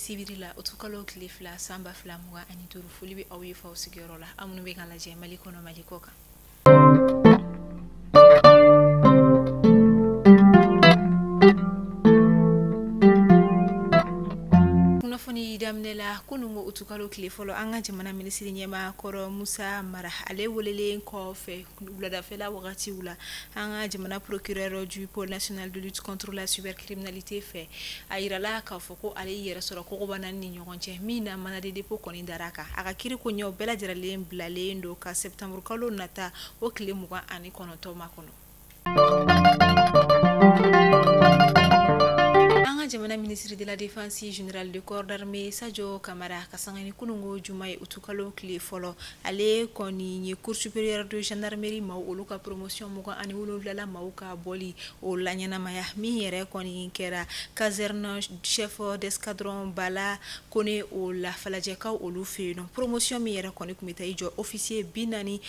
Sibiri la utukalo tile 2 san 2025, foli bɛ aw ye faw sigiyɔrɔ la, aw minnu bɛ ka lajɛ Mali kɔnɔ, Mali kɔ kan. Kunnafoni daminɛ la, kununko utukalo tile fɔlɔ, an ka jamana minisiri ɲɛmaa kɔrɔ Musa Mara, ale welelen kɔfɛ wuladafɛla wagatiw la an ka jamana procureur du pôle national de lutte contre la cybercriminalité fɛ, a yirala k'a fɔ ko ale yɛrɛ sɔrɔ kogoba naani ni ɲɔgɔn cɛ min na mandat de dépôt kɔni dara a kan. A ka kiiri ko ɲɛw bɛɛ lajɛlen bilalen don ka septembre kalo nata o tile 29 ma kɔnɔ. An ka jamana ministre de la défense, général de corps d'armée Sadio Camara, ka sanga ni kununko juma ye utukalo tile fɔlɔ, ale kɔni ye cour supérieure de gendarmerie maaw olu ka promotion 27 la maaw ka bɔli o la ɲɛnamaya min yɛrɛ kɔni kɛra caserne chef d'escadron Bala Kone o la Falajɛkaw olu fɛ yen nɔ. Promotion min yɛrɛ kɔni tun bɛ taa i jɔ officier 45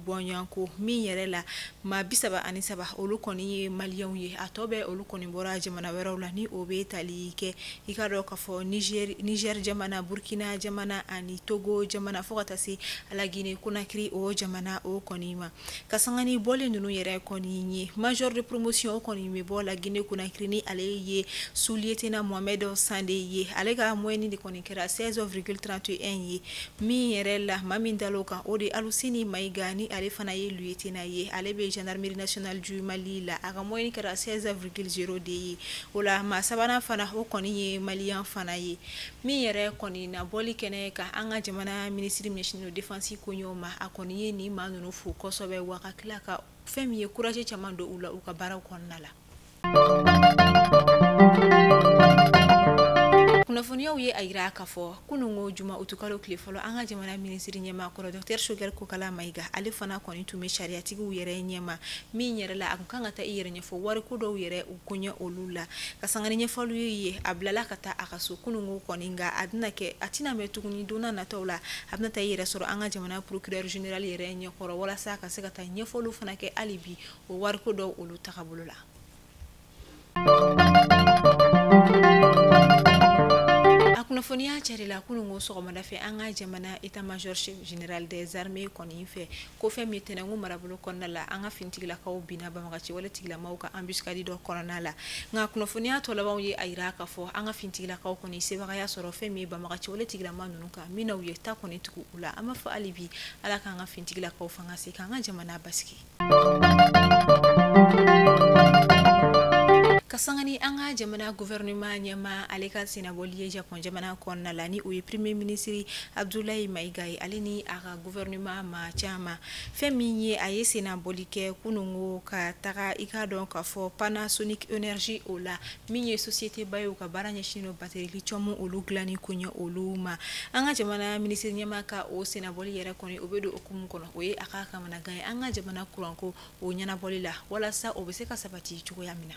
bɔɲɔgɔnko min yɛrɛ la, maa 33 olu kɔni ye maliyɛnw ye, a tɔ bɛɛ olu kɔni bɔra jamana wɛrɛw la ni o bɛ tali kɛ i ka dɔn k'a fɔ Niger jamana, Burkina jamana ani Togo jamana, fo ka taa se la Guinée Conakry o jamana o kɔni ma. Ka sanga ni bɔlen ninnu yɛrɛ kɔni ye, major de promotion o kɔni bɛ bɔ la Guinée Conakry ni ale ye sous-lieutenant Mohamed Sande ye, ale ka moyenne de kɔni kɛra 16,31 ye. Min yɛrɛ la maa min dal'o kan, o de Aluseni Mayiga, ni ale fana ye lieutenant ye, ale bɛ gendarmerie nationale du Mali la, a ka moyenne kɛra 16,0 de ye. O la maa sabanan fana o kɔni ye maliyɛn fana ye. Min yɛrɛ kɔni na bɔli kɛnɛ kan, an ka jamana minisiri ɲɛsinnen don défense koɲɛw ma, a kɔni ye nin maa ninnu fo kosɛbɛ, wa ka tila ka fɛn min ye courage caman don u la u ka baaraw kɔnɔna la. Kunnafoniyaw ye a yira k'a fɔ kununko juma utukalo tile fɔlɔ, an ka jamana minisiri ɲɛmaa kɔrɔ docteur Choguel Kokala Mayiga, ale fana kɔni tun bɛ sariyatigiw yɛrɛ ɲɛma min yɛrɛ la a kun kan ka taa i yɛrɛ ɲɛfɔ wariko dɔw yɛrɛ u koɲɛ olu la. Ka sanga ni ɲɛfɔliw ye, a bilala ka taa a ka so kununko kɔni, nka a bɛna kɛ a tɛna mɛn tuguni, don nataw la a bɛna taa i yɛrɛ sɔrɔ an ka jamana procureur général yɛrɛ ɲɛkɔrɔ walasa ka se ka taa ɲɛfɔliw fana kɛ hali bi o wariko dɔw olu tagabolo la. A kunnafoniya carila kununko sɔgɔmada fɛ an ka jamana état-major chef général des armées kɔni fɛ ko fɛn min tɛnɛnkun marabolo kɔnɔna la, an ka finitigilakaw binna banbagaci wale tigilamaw ka embuscade dɔ kɔnɔna la. Nka kunnafoniya tɔ labanw ye a yira k'a fɔ an ka finitigilakaw kɔni sebagaya sɔrɔ fɛn min ye banbagaci wale tigilama ninnu kan min na u ye ta kɔni tugu u la. An b'a fɔ hali bi Ala k'an ka finitigilakaw fanga se k'an ka jamana basigi. Ka sanga ni an ka jamana gouvernement ɲɛmaa ale ka sennabɔli ye Japon jamana kɔnɔna la, ni o ye premier ministre Abdoulaye Mayiga ye, ale ni a ka gouvernement maa caman, fɛn min ye a ye sennabɔli kɛ kununko ka taga i k'a dɔn k'a fɔ Panasonic Energy o la, min ye société ba ye, u ka baara ɲɛsinnen don batterie lithium olu dilanni koɲɛ olu ma. An ka jamana ministre ɲɛmaa ka o sennabɔli yɛrɛ kɔni o bɛ don hukumu kɔnɔ, o ye a ka kamanagan ye an ka jamana kuranko o ɲɛnabɔli la walasa o bɛ se ka sabati cogoya min na.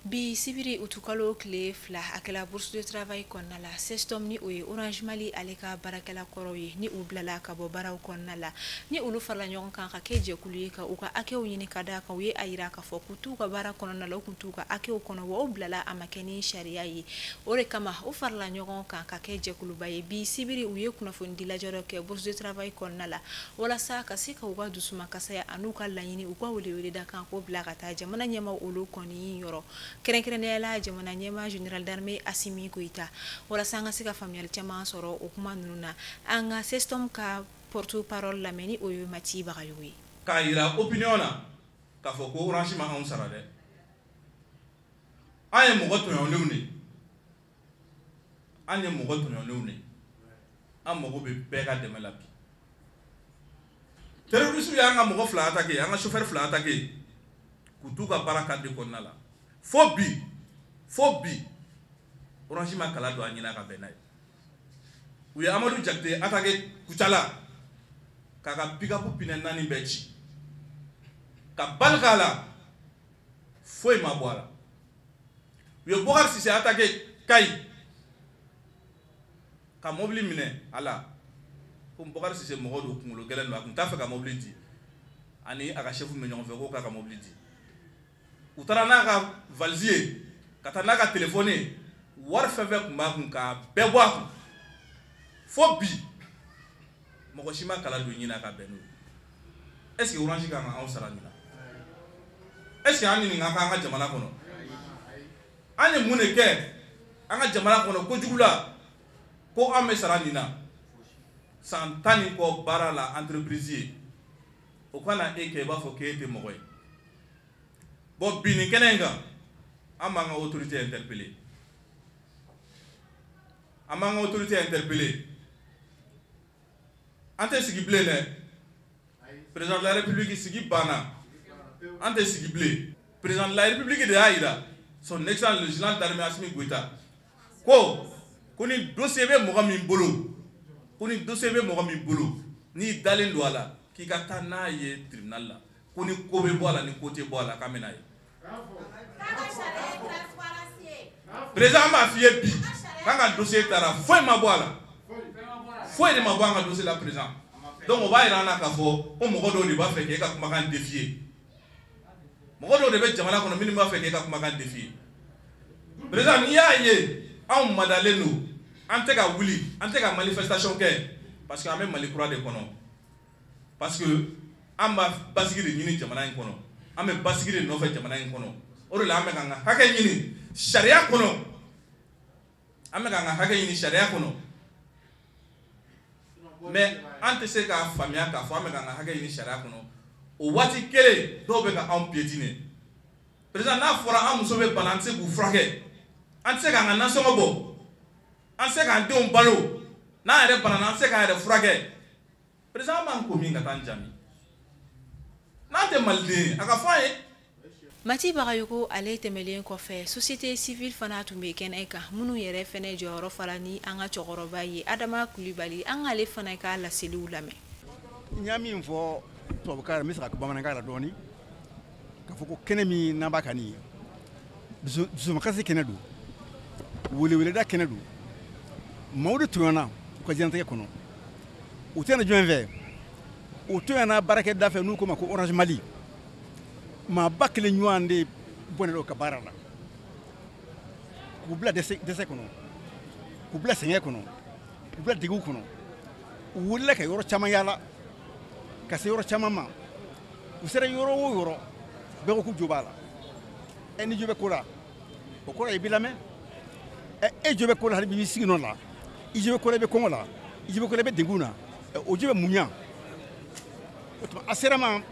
Bi sibiri utukalo tile 2, a kɛla bourse de travail kɔnɔna la, CSTOM ni o ye Orange Mali ale ka baarakɛla kɔrɔw ye, ni u bilala ka bɔ baaraw kɔnɔna la, ni olu farala ɲɔgɔn kan ka kɛ jɛkulu ye ka u ka hakɛw ɲini, ka d'a kan u ye a yira k'a fɔ k'u t'u ka baara kɔnɔna la, u kun t'u ka hakɛw kɔnɔ, wa u bilala a ma kɛ ni sariya ye. O de kama u farala ɲɔgɔn kan ka kɛ jɛkuluba ye. Bi sibiri u ye kunnafonidi lajɛ dɔ kɛ bourse de travail kɔnɔna la walasa ka se ka u ka dusumakasaya an'u ka laɲini, u ka weleweleda kan k'o bila ka taa jamana ɲɛmaaw olu kɔni yɔrɔ, kɛrɛnkɛrɛnnenya la jamana ɲɛmaa général d'armée Assimi Goïta, walasa an ka se ka faamuyali caman sɔrɔ o kuma ninnu na. An ka CSTOM ka porte parole lamɛn, ni o ye Mati Bagayogo ye. K'a yira opinion na k'a fɔ ko Orange ma anw sara dɛ, an ye mɔgɔ tɔɲɔnlenw de ye, an ye mɔgɔ tɔɲɔnlenw de ye, an mago bɛ bɛɛ ka dɛmɛ la bi. Terroriste y'an ka mɔgɔ 2 attaqué, an ka chauffeur 2 attaqué k'u t'u ka baara cadre kɔnɔna la. Fo bi Orange ma kala don an ɲɛna ka bɛn n'a ye. U ye Amadu Jakite attaqué Kucala k'a ka pick-up pinɛ 4 bɛɛ ci ka bali k'a la, foyi ma bɔ a la. U ye Bokari Sise attaqué Kayi ka mobili minɛ a la, ko Bokari Sise mɔgɔ don, kunkolo gɛlɛn don, a tun t'a fɛ ka mobili di, ani a ka chef bɛ ɲɔgɔn fɛ, k'o k'a ka mobili di. U taara n'a ka valise ye. Ka taa n'a ka téléphone ye, wari fɛn fɛn tun b'a kun k'a bɛɛ bɔ a kun. Fo bi mɔgɔ si ma kala don ɲin na ka bɛn n'o ye. Est ce que Orange kan ka anw sara nin na? Est ce que an ni nin ka kan an ka jamana kɔnɔ? An ye mun de kɛ an ka jamana kɔnɔ kojugu la ko an bɛ sara nin na? San 10 ni kɔ baara la entreprise ye, o kana e kɛ i b'a fɔ k'e tɛ mɔgɔ ye. Bon, bi nin kɛnɛ in kan, an b'an ka autorité interpeller, an b'an ka autorité interpeller. An tɛ sigi bilen dɛ. Président de la République, sigi banna, an tɛ sigi bilen. Président de la République de y'a yira, son excellence le général d'armée Assimi Goïta, ko ni dossier bɛ mɔgɔ min bolo, ko ni dossier bɛ mɔgɔ min bolo, n'i dalen don a la k'i ka taa n'a ye tribunal la, ko ni ko bɛ bɔ a la, ni ko tɛ bɔ a la, k'an bɛ n'a ye. Président, an b'a f'i ye bi k'an ka dossier taara, foyi ma bɔ a la, foyi de ma bɔ an ka dossier la, président. Donc o b'a yira an na k'a fɔ ko mɔgɔ dɔw de b'a fɛ k'e ka kumakan défier. Mɔgɔ dɔw de bɛ jamana kɔnɔ minnu b'a fɛ k'e ka kumakan défier. Président, n'i y'a ye anw madalen don, an tɛ ka wuli, an tɛ ka manifestation kɛ, parce que an bɛ Mali kura de kɔnɔ, parce que an b'a basigi de ɲini jamana in kɔnɔ, an bɛ basigi de nɔfɛ jamana in kɔnɔ. O de la an bɛ k'an ka hakɛ ɲini sariya kɔnɔ, an bɛ k'an ka hakɛ ɲini sariya kɔnɔ. Mais an tɛ se k'a faamuya k'a fɔ an bɛ k'an ka hakɛ ɲini sariya kɔnɔ, o waati kelen dɔw bɛ ka anw piétiner. Président, n'a fɔra an muso bɛ bana, an tɛ se k'u furakɛ, an tɛ se k'an ka nasɔngɔ bɔ, an tɛ se k'an denw balo, n'an yɛrɛ banana an tɛ se k'an yɛrɛ furakɛ. Président, an b'an ko min ka taa an jaabi n'an tɛ maliden ye, a ka fɔ an ye. Mati Bagayoko ale tɛmɛlen kɔfɛ, société civile fana tun bɛ kɛnɛ kan, minnu yɛrɛ fɛnɛ jɔyɔrɔ fara ni an ka cɛkɔrɔba ye Adama Kulibali. An k'ale fana ka laseliw lamɛn. N y'a min fɔ tubabukan la, n bɛ se ka bamanankan la dɔɔni, k'a fɔ ko kɛnɛ min n'an b'a kan nin ye, dusumakasi kɛnɛ don, weleweleda kɛnɛ don. Maaw de tɔɲɔna u ka diɲɛlatigɛ kɔnɔ. U tɛ na jumɛn fɛ? U tɔɲɔna baarakɛda fɛ n'u k'o ma ko Orange Mali. Maa ba kelen ɲɔgɔn de bɔnnen don ka baara la, k'u bila dɛsɛ kɔnɔ, k'u bila sɛgɛn kɔnɔ, k'u bila degun kɔnɔ. U wulila ka yɔrɔ caman yaala, ka se yɔrɔ caman ma. U sera yɔrɔ o yɔrɔ, bɛɛ ko k'u jo b'a la. Ɛ, ni jo bɛ ko la, o kɔrɔ ye i b'i lamɛn. Ɛ, e jo bɛ ko la, hali bi i b'i sigi nɔ la. I jo bɛ ko la, i bɛ kɔngɔ la. I jo bɛ ko la, i bɛ degun na. O jo bɛ mun ɲa? O tuma a sera ma,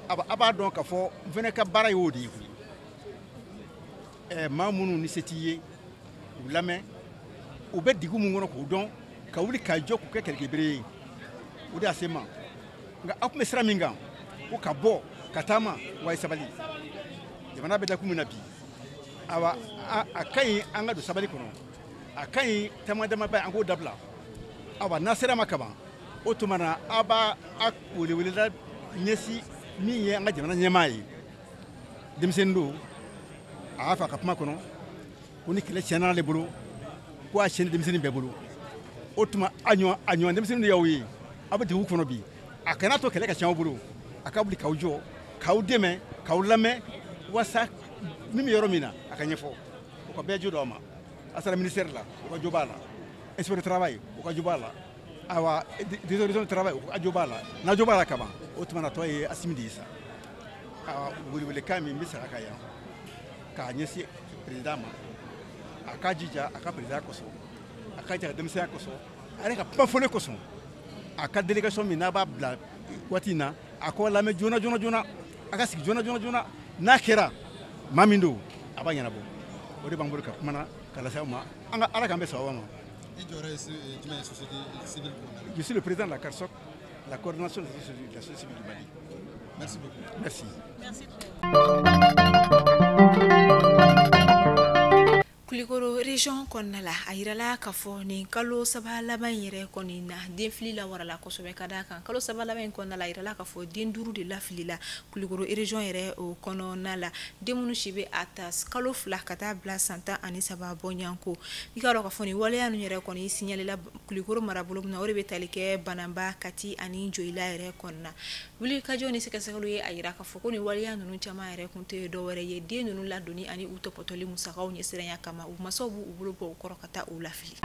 a b'a dɔn k'a fɔ n fana ka baara y'o de ye koyi. Ɛ, maa minnu ni se t'i ye, u lamɛn, u bɛ degun mun kɔnɔ k'o dɔn, ka wuli k'a jɔ k'u kɛ kɛlɛkɛbere ye, o de y'a se n ma. Nka aw tun bɛ sira min kan, ko ka bɔ ka taama, wa ye sabali. Jamana bɛ dakun min na bi, awa a ka ɲi an ka don sabali kɔnɔ, a ka ɲi taama damaba an k'o dabila. Awa n'a sera ma kaban, o tuma na a b'a a weleweleda ɲɛsin min ye an ka jamana ɲɛmaa ye. Denmisɛnnin don, a y'a fɔ a ka kuma kɔnɔ ko ni kɛlɛ tiɲɛna ale bolo, ko a tiɲɛni denmisɛnnin bɛɛ bolo. O tuma a ɲɔgɔn denmisɛnnin de y'aw ye, aw bɛ degun kɔnɔ bi. A kana to kɛlɛ ka tiɲɛ aw bolo, a ka wuli k'aw jɔ, k'aw dɛmɛ, k'aw lamɛn, walasa min bɛ yɔrɔ min na a ka ɲɛfɔ. O ka bɛɛ jo don aw ma. A sera ministère la, o ka jo b'a la. Inspecteur de travail, o ka jo b'a la. Awa direction de travail, o ka jo b'a la. N'a jo b'a la kaban, o tuma na tɔ ye Assimi de ye sa. Awa welewelekan min bɛ sara ka yan k'a ɲɛsin président ma, a k'a jija a ka président kosɔn, a k'a jija denmisɛnya kosɔn, a yɛrɛ ka kuma fɔlen kosɔn, a ka délégation min n'a b'a bila waati in na, a k'o lamɛn joona joona joona, a ka sigi joona joona joona. N'a kɛra maa min don, a b'a ɲɛnabɔ. O de b'an bolo ka kuma na ka lase aw ma. An ka Ala k'an bɛn sababa ma. Je suis le président de la CARSOC, la coordination de la société civile du Mali. Merci beaucoup. Merci. Merci. Kulikoro région kɔnɔna la, a yirala k'a fɔ nin kalo 3 laban in yɛrɛ kɔni na, denfili lawarala kosɛbɛ. Ka d'a kan kalo 3 laban in kɔnɔna la, a yirala k'a fɔ den 5 de lafilila Kulikoro région yɛrɛ o kɔnɔna la, den minnu si bɛ a ta kalo 2 ka taa bila san 13 bɔɲɔgɔnko. I k'a dɔn k'a fɔ nin waleya ninnu yɛrɛ kɔni signaléla Kulikoro marabolo min na, o de bɛ tali kɛ Bananba, Kati ani Joyila yɛrɛ kɔnɔna. Wulikajɔ ni sɛgɛsɛgɛliw ye a yira k'a fɔ ko nin waleya ninnu caman yɛrɛ kun tɛ dɔwɛrɛ ye den ninnu ladonni ani u tɔpɔtɔli musakaw ɲɛsiranya kama, u masaw b'u bolo bɔ u kɔrɔ ka taa u lafili.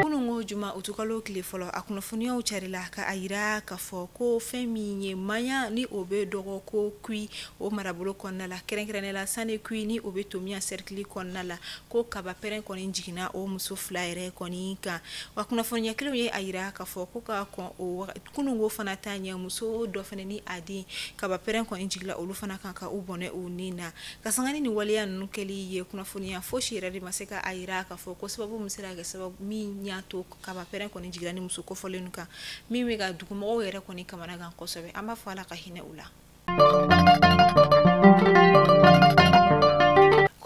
Kununko juma utukalo tile fɔlɔ, a kunnafoniyaw carila ka a yira k'a fɔ ko fɛn min ye maɲa ni o bɛ dɔgɔ ko kui o marabolo kɔnɔna la, kɛrɛnkɛrɛnnenya la Sane kui ni o bɛ Tomiya cercle kɔnɔna la, ko kaba pɛrɛn kɔni jiginna o muso 2 yɛrɛ kɔni kan. Wa kunnafoniya kelenw ye a yira k'a fɔ ko ka kɔn o kununko fana ta ɲɛ, muso dɔ fana ni a den kaba pɛrɛn kɔni jigila olu fana kan ka u bɔnɛ u ni na. Ka sanga ni nin waleya ninnu kɛli ye, kunnafoniya fosi yɛrɛ de ma se ka a yira k'a fɔ ko sababu min sera ka kɛ sababu min y'a to kaba pɛrɛn kɔni jiginna ni muso kofɔlen kan, min bɛ ka dugumɔgɔw yɛrɛ kɔni kamana gan kosɛbɛ. An b'a fɔ Ala ka hinɛ u la.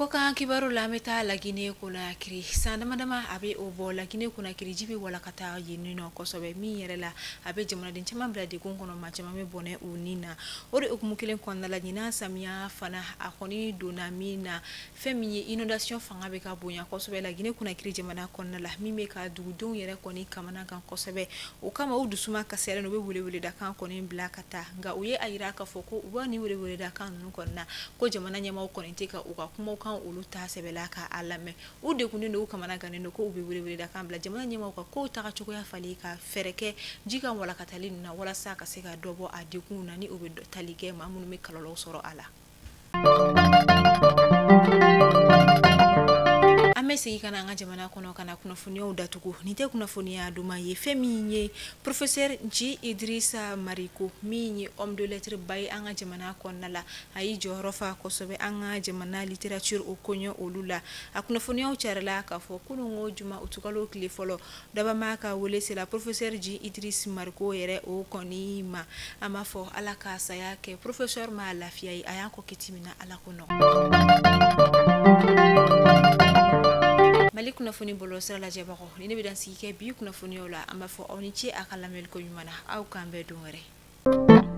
Kɔkan kibaru la, an bɛ taa Laginɛ Konakiri. San dama dama a bɛ o bɔ, Laginɛ Konakiri ji bɛ walakata yen nɔ kosɛbɛ, min yɛrɛ la a bɛ jamanaden caman bila degun kɔnɔ, maa caman bɛ bɔnɛ u ni na. O de hukumu kelen kɔnɔna la, ɲinan samiya fana a kɔni donna min na, fɛn min ye inondation fanga bɛ ka bonya kosɛbɛ Laginɛ Konakiri jamana kɔnɔna la, min bɛ ka dugudenw yɛrɛ kɔni kamana gan kosɛbɛ. O kama u dusuma kasiyalen u bɛ weleweledakan kɔni bila ka taa, nka u ye a yira k'a fɔ ko u b'a ni weleweledakan ninnu kɔni na, ko jamana ɲɛmaaw kɔni tɛ ka u ka kumaw kan olu ta sɛbɛla ka a lamɛn. U degunnen don, u kamana gannen don, ko u bɛ weleweledakan bila jamana ɲɛmaaw ka kow taga cogoya falen, ka fɛɛrɛ kɛ ji ka walakatali ninnu na, walasa ka se ka dɔ bɔ a degunw na ni o bɛ tali kɛ maa minnu bɛ kɔlɔlɔw sɔrɔ a la. An bɛ segin ka na an ka jamana kɔnɔ ka na kunnafoniyaw datugu. Nin tɛ kunnafoniya duman ye, fɛn min ye professeur Nci Idrissa Mariko, min ye homme de lettres ba ye an ka jamana kɔnɔna la, a y'i jɔyɔrɔ fa kosɛbɛ an ka jamana littérature o koɲɛ olu la. A kunnafoniyaw carila k'a fɔ kununko juma utukalo tile fɔlɔ, Dabama ka wele sera professeur Nci Idriss Mariko yɛrɛ o kɔni ma. An b'a fɔ Ala ka saya kɛ professeur ma lafiya ye, a y'a kɔ kiti min na Ala ko nɔgɔya. Mali kunnafoni bɔlɔlɔsira lajɛbagaw, ni ne bɛ dan sigi kɛ bi kunnafoniyaw la, an b'a fɔ aw ni ce a ka lamɛnni ko ɲuman na. Aw k'an bɛn don wɛrɛ.